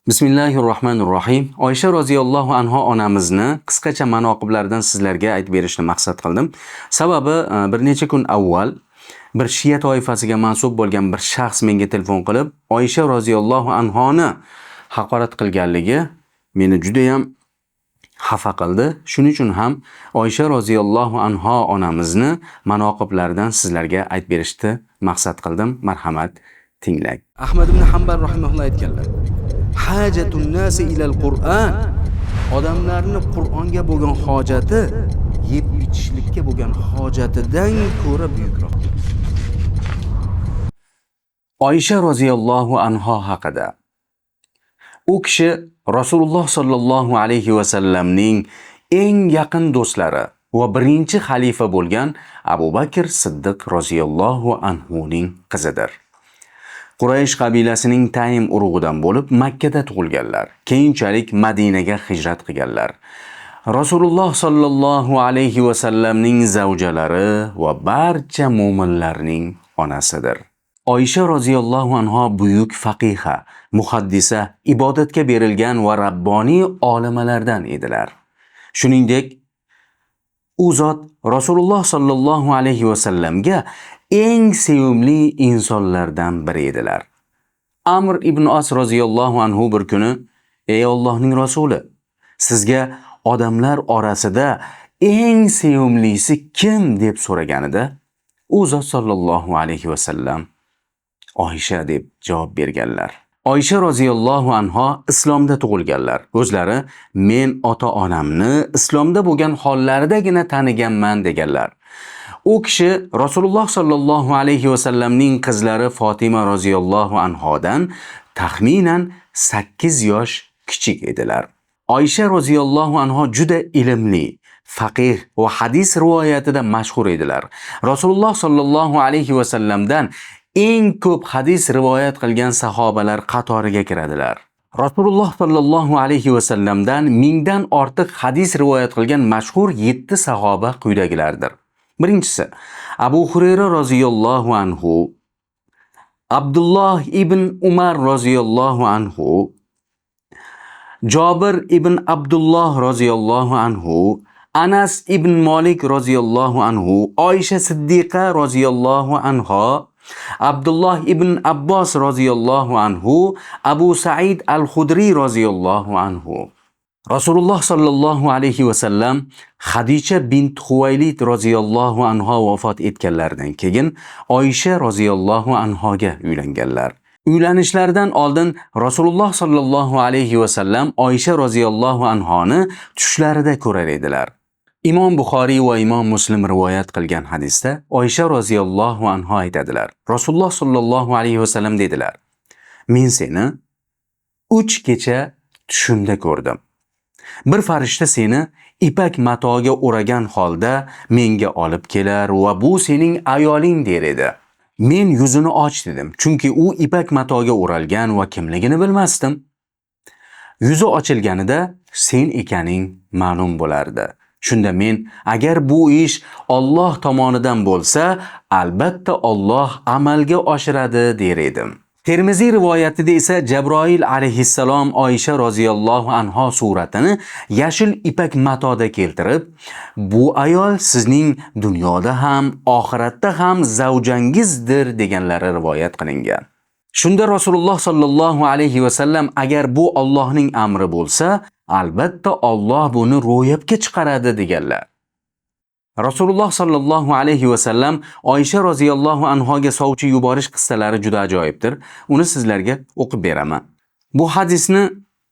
Bismillahirrohmanirrohim. Oysha roziyallohu anha onamizni qisqacha manoqiblaridan sizlarga aytib berishni maqsad qildim. Sababi bir necha kun avval bir shiya toifasiga mansub bo'lgan bir shaxs menga telefon qilib, Oysha roziyallohu anhoni haqorat qilganligi meni juda ham xafa qildi. Shuning uchun ham Oysha roziyallohu anha onamizni manoqiblaridan sizlarga aytib berishni maqsad qildim. Marhamat, tinglang. Ahmad ibn Hanbal rahimahulloh aytganlar: "Hajatun nasi ilal Qur'an." Odamlarni Qur'onga bo'lgan hojati yeb ichishlikka bo'lgan hojatidan ko'ra buyukroq. Oysha roziyallohu anha haqida. U kishi Rasululloh sollallohu alayhi va sallamning eng yaqin do'stlari va birinchi xalifa bo'lgan Abu Bakr Siddiq roziyallohu anhuning qizidir. Quraysh qabilasining Taym urug'idan bo'lib, Makka da tug'ilganlar. Keyinchalik Madinaga hijrat qilganlar. Rasululloh sollallohu alayhi va sallamning zavjalari va barcha mo'minlarning onasidir. Oysha roziyallohu anha buyuk faqiha, muhaddisa, ibodatga berilgan va rabboniy olimalardan edilar. Shuningdek, u zot Rasululloh sollallohu alayhi va sallamga eng sevimli insonlardan biri edilar. Amr ibn Os roziyallohu anhu bir kuni: "Ey Allohning rasuli, sizga odamlar orasida eng sevimlisi kim?" deb so'raganida, u zot sollallohu alayhi va sallam "Oysha" deb javob berganlar. Oysha roziyallohu anha islomda tug'ilganlar. O'zlari "Men ota-onamni islomda bo'lgan hollaridagina taniganman" deganlar. U kishi Rasululloh sollallohu alayhi va sallamning qizlari Fatima roziyallohu anhodan taxminan 8 yosh kichik edilar. Oysha roziyallohu anha juda ilmli, faqih va hadis rivoyatida mashhur edilar. Rasululloh sollallohu alayhi va sallamdan eng ko'p hadis rivoyat qilgan sahobalar qatoriga kiradilar. Rasululloh sollallohu alayhi va sallamdan 1000dan ortiq hadis rivoyat qilgan mashhur 7 sahoba quyidagilardir. Birinchisi Abu Hurayra roziyallohu anhu, Abdulloh ibn Umar roziyallohu anhu, Jobir ibn Abdulloh roziyallohu anhu, Anas ibn Malik roziyallohu anhu, Oysha Siddiqa roziyallohu anha, Abdulloh ibn Abbos roziyallohu anhu, Abu Sa'id al-Khudriy roziyallohu anhu. Rasululloh sollallohu alayhi va sallam Xadicha bint Huvaylid roziyallohu anha vafot etganlaridan keyin Oysha roziyallohu anhoga uylanganlar. Uylanishlaridan oldin Rasululloh sollallohu alayhi va sallam Oysha roziyallohu anhoni tushlarida ko'rar edilar. Imom Buxoriy va Imom Muslim rivoyat qilgan hadisda Oysha roziyallohu anha aytadilar: Rasululloh sollallohu alayhi va sallam dedilar: "Men seni 3 kecha tushimda ko'rdim. Bir farishta seni ipak matoga o'ragan holda menga olib kelar va bu sening ayoling der edi. Men yuzini och dedim, chunki u ipak matoga o'ralgan va kimligini bilmasdim. Yuzi ochilganida sen ekaning ma'lum bo'lardi. Shunda men agar bu ish Alloh tomonidan bo'lsa, albatta Alloh amalga oshiradi der edim." Termiziy rivoyatida esa Jabroil alayhissalom Oysha roziyallohu anha suratini yashil ipak matoda keltirib, "Bu ayol sizning dunyoda ham, oxiratda ham zavjangizdir" deganlari rivoyat qilingan. Shunda Rasululloh sollallohu alayhi va sallam agar bu Allohning amri bo'lsa, albatta Alloh buni ro'yobga chiqaradi deganlar. Rasululloh sollallohu alayhi va sallam Oysha roziyallohu anhoga sovchi yuborish qissalari juda ajoyibdir. Uni sizlarga o'qib beraman. Bu hadisni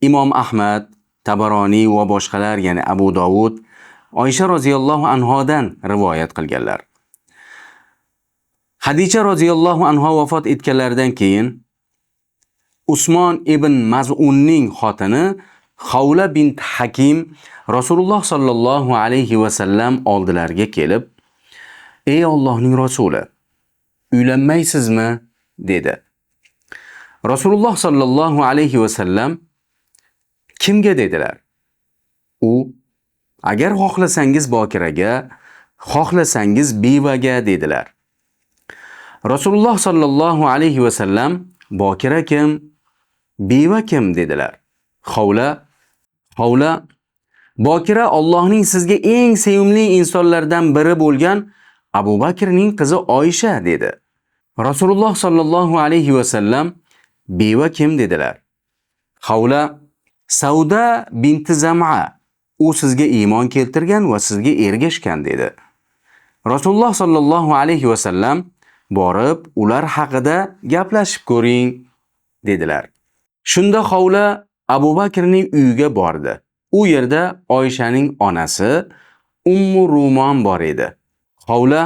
Imom Ahmad, Tabaroniy va boshqalar, ya'ni Abu Dovud Oysha roziyallohu anhodan rivoyat qilganlar. Xadicha roziyallohu anha vafot etganlaridan keyin Usmon ibn Maz'unning xotini Xavla bint Hakim Rasululloh sollallohu alayhi va sallam oldilariga kelib, "Ey Allohning rasuli, uylanmaysizmi?" dedi. Rasululloh sollallohu alayhi va sallam "Kimga?" dedilar. U "Agar xohlasangiz bokiraga, xohlasangiz bevaga" dedilar. Rasululloh sollallohu alayhi va sallam "Bokira kim? Beva kim?" dedilar. Xovla bokira Allohning sizga eng sevimli insonlardan biri bo'lgan Abu Bakrning qizi Oysha dedi. Rasululloh sallallohu alayhi va sallam beva kim dedilar. Xovla Sauda binti Zam'a, u sizga iymon keltirgan va sizga ergashgan dedi. Rasululloh sallallohu alayhi va sallam borib ular haqida gaplashib ko'ring dedilar. Shunda Xovla Abu Bakrning uyiga bordi. U yerda Oyshaning onasi Ummu Rumon bor edi. Xovla: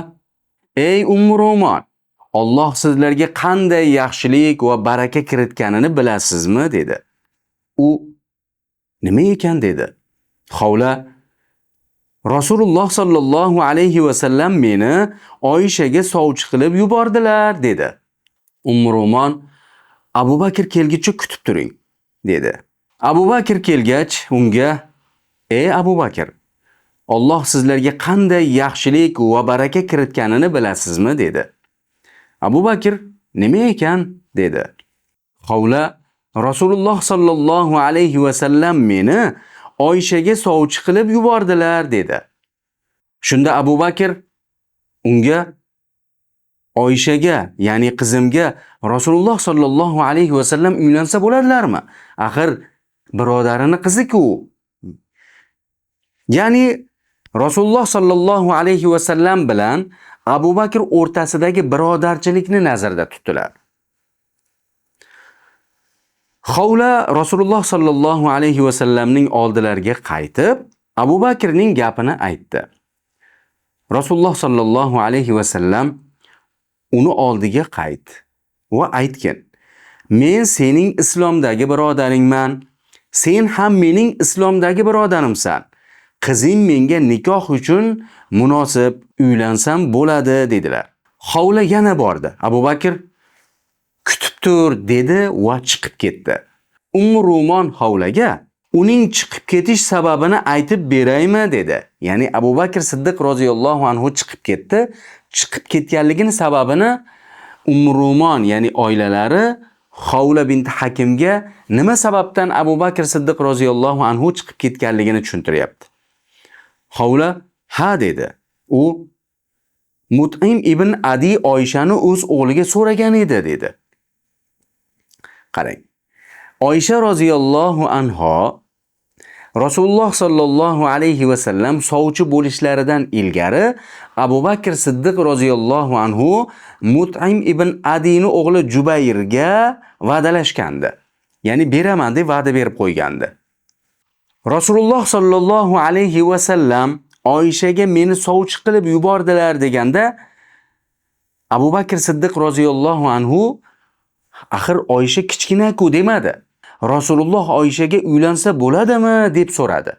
"Ey Ummu Rumon, Alloh sizlarga qanday yaxshilik va baraka kiritganini bilasizmi?" dedi. U: "Nima ekan?" dedi. Xovla: "Rasululloh sallallohu alayhi va sallam meni Oyshaga sovchi qilib yubordilar" dedi. Ummu Rumon: "Abu Bakr kelguncha kutib turing" dedi. Abu Bakr kelgach unga: "Ey Abu Bakr, Alloh sizlarga qanday yaxshilik va baraka kiritganini bilasizmi?" dedi. Abu Bakr: "Nima ekan?" dedi. Xovla: "Rasululloh sallallohu alayhi va sallam meni Oyshaga sovchi qilib yubordilar" dedi. Shunda Abu Bakr unga: "Oyshaga, ya'ni qizimga Rasululloh sallallohu alayhi va sallam uylansa bo'ladilarmi? Axir birodarini qizi-ku." Ya'ni Rasululloh sallallohu alayhi va sallam bilan Abu Bakr o'rtasidagi birodarchilikni nazarda tutdilar. Xovla Rasululloh sallallohu alayhi va sallamning oldilariga qaytib, Abu Bakrning gapini aytdi. Rasululloh sallallohu alayhi va sallam uni oldiga qayt va aytgin: "Men sening islomdagi birodaringman, sen ham mening islomdagi birodarimsan. Qizing menga nikoh uchun munosib, uylansam bo'ladi" dedilar. Xovla yana bordi. Abu Bakr kutib tur dedi va chiqib ketdi. Ummu Rumon Xovlaga uning chiqib ketish sababini aytib beraymi dedi. Ya'ni Abu Bakr Siddiq roziyallohu anhu chiqib ketdi. Chiqib ketganligini sababini Ummu Rumon, ya'ni oilalari Xovla binti Hakimga nima sababdan Abu Bakr Siddiq roziyallohu anhu chiqib ketganligini tushuntiryapti. Xovla ha dedi. U Mut'im ibn Adi Oyshani o'z o'g'liga so'ragan edi dedi. Qarang. Oysha roziyallohu anha Rasululloh sallallohu alayhi va sallam sovchi bo'lishlaridan ilgari Abu Bakr Siddiq roziyallohu anhu Mut'im ibn Adini o'g'li Jubayrga va'dalashgandi. Ya'ni beraman deb va'da berib qo'ygandi. Rasululloh sallallohu alayhi va sallam Oyshaga meni sovchi qilib yubordilar deganda Abu Bakr Siddiq roziyallohu anhu axir Oysha kichkina-ku demadi. Rasululloh Oyshaga uylansa bo'ladimi deb so'radi.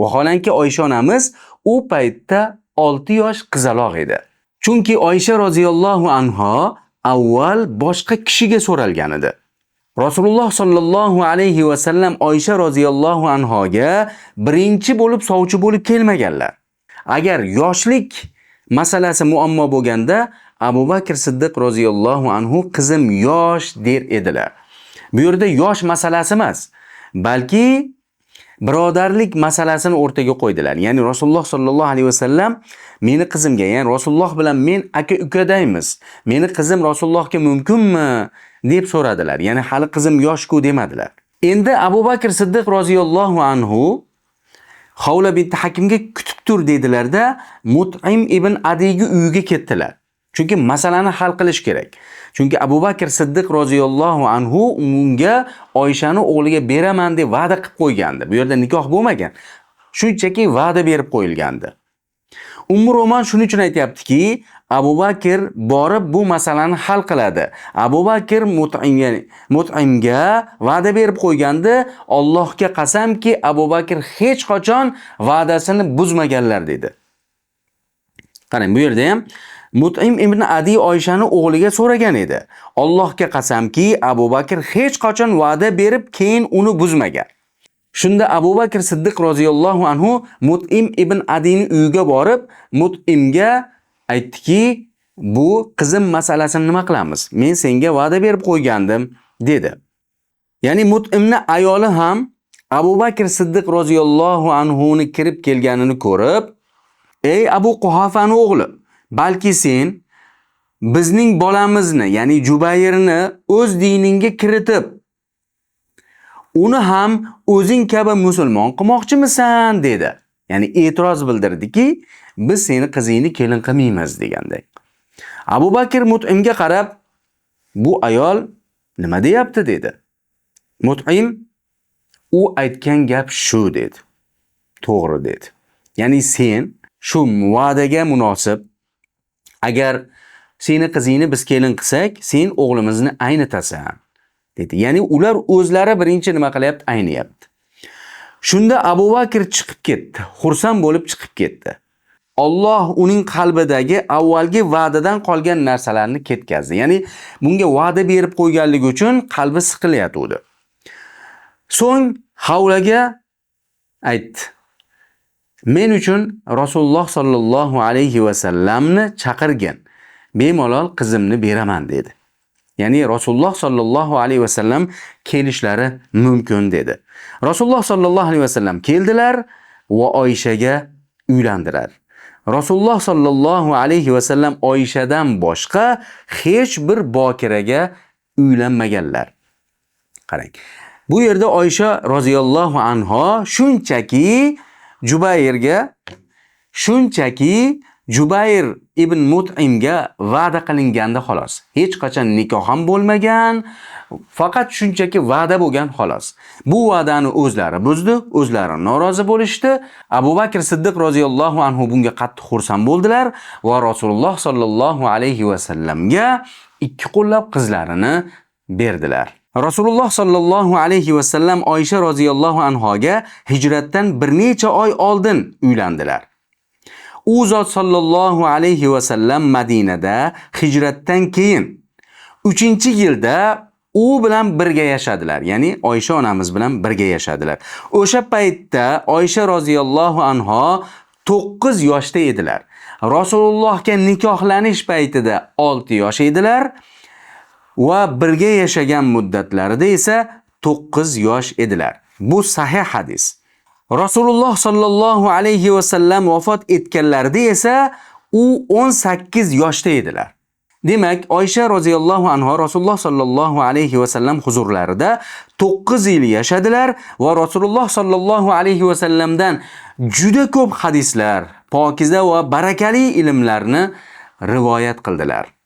Vaholanki Oysha onamiz u paytda 6 yosh qizaloq edi. Chunki Oysha roziyallohu anha avval boshqa kishiga so'ralgan edi. Rasululloh sallallohu alayhi va sallam Oysha roziyallohu anhoga birinchi bo'lib sovchi bo'lib kelmaganlar. Agar yoshlik masalasi muammo bo'lganda Abu Bakr Siddiq roziyallohu anhu qizim yosh der edilar. Bu yerda yosh masalasi emas, balki birodarlik masalasini o'rtaga qo'ydilar. Ya'ni Rasululloh sallallohu alayhi vasallam meni qizimga, ya'ni Rasululloh bilan men aka ukadaymiz. Meni qizim Rasulullohga mumkinmi deb so'radilar. Ya'ni hali qizim yosh-ku demadilar. Endi Abu Bakr Siddiq roziyallohu anhu Xovla binti Hakimga kutib tur dedilarda Mut'im ibn Adiyga uyiga ketdilar. Chunki masalani hal qilish kerak. Chunki Abu Bakr Siddiq roziyallohu anhu unga Oyshani o'g'liga beraman deb va'da qilib qo'ygandi. Bu yerda nikoh bo'lmagan. Shunchaki va'da berib qo'yilgandi. Ummu Roman shuning uchun aytayaptiki, Abu Bakr borib bu masalani hal qiladi. Abu Bakr Mut'imga va'da berib qo'ygandi. Allohga qasamki, Abu Bakr hech qachon va'dasini buzmaganlar dedi. Qarang, bu yerda ham Mut'im ibn Adi Oyshani o'g'liga so'ragan edi. Allohga qasamki, Abu Bakr hech qachon va'da berib keyin uni buzmagan. Shunda Abu Bakr Siddiq roziyallohu anhu Mut'im ibn Adini uyiga borib, Mut'imga aytdiki, bu qizim masalasini nima qilamiz? Men senga va'da berib qo'ygandim, dedi. Ya'ni Mut'imni ayoli ham Abu Bakr Siddiq roziyallohu anhu ni kirib kelganini ko'rib, "Ey Abu Quhofani o'g'li, balki sen bizning bolamizni, ya'ni Jubayrni o'z diningga kiritib, uni ham o'zing kabi musulmon qilmoqchimisan?" dedi. Ya'ni e'tiroz bildirdiki, biz seni qizingni kelin qilmaymiz deganday. Abu Bakr Mut'imga qarab, "Bu ayol nima deyapti?" dedi. Mut'im, "U aytgan gap shu" dedi. To'g'ri dedi. Ya'ni sen shu va'daga munosib, agar seni qizingni biz kelin qilsak, sen o'g'limizni aynitasan dedi. Ya'ni ular o'zlari birinchi nima qilyapti? Ayniyapti. Shunda Abu Bakr chiqib ketdi. Xursand bo'lib chiqib ketdi. Alloh uning qalbidagi avvalgi va'dadan qolgan narsalarni ketkazdi. Ya'ni bunga va'da berib qo'yganligi uchun qalbi siqilayotgandi. So'ng Havlaga aytdi: "Men uchun Rasululloh sallallohu alayhi va sallamni chaqirgin. Bemalol qizimni beraman" dedi. Ya'ni Rasululloh sallallohu alayhi va sallam kelishlari mumkin dedi. Rasululloh sallallohu alayhi va sallam keldilar va Oyshaga uylandilar. Rasululloh sallallohu alayhi va sallam Oyshadan boshqa hech bir bokiraga uylanmaganlar. Qarang. Bu yerda Oysha roziyallohu anha shunchaki Jubayr ibn Mut'imga va'da qilinganda xolos. Hech qachon nikoh ham bo'lmagan, faqat shunchaki va'da bo'lgan xolos. Bu va'dani o'zlari buzdi, o'zlari norozi bo'lishdi. Abu Bakr Siddiq roziyallohu anhu bunga qattiq xursand bo'ldilar va Rasululloh sallallohu alayhi va sallamga ikki qo'llab qizlarini berdilar. Rasululloh sallallohu alayhi va sallam Oysha roziyallohu anhoga hijratdan bir necha oy oldin uylandilar. U zot sallallohu alayhi va sallam Madinada hijratdan keyin 3-yilda u bilan birga yashadilar. Ya'ni Oysha onamiz bilan birga yashadilar. O'sha paytda Oysha roziyallohu anha 9 yoshda edilar. Rasulullohga nikohlanish paytida 6 yosh edilar va birga yashagan muddatlarida esa 9 yosh edilar. Bu sahih hadis. Rasululloh sallallohu alayhi va sallam vafot etganlarida esa u 18 yoshda edilar. Demak, Oysha roziyallohu anha Rasululloh sallallohu alayhi va sallam huzurlarida 9 yil yashadilar va Rasululloh sallallohu alayhi va sallamdan juda ko'p hadislar, pokiza va barakali ilmlarni rivoyat qildilar.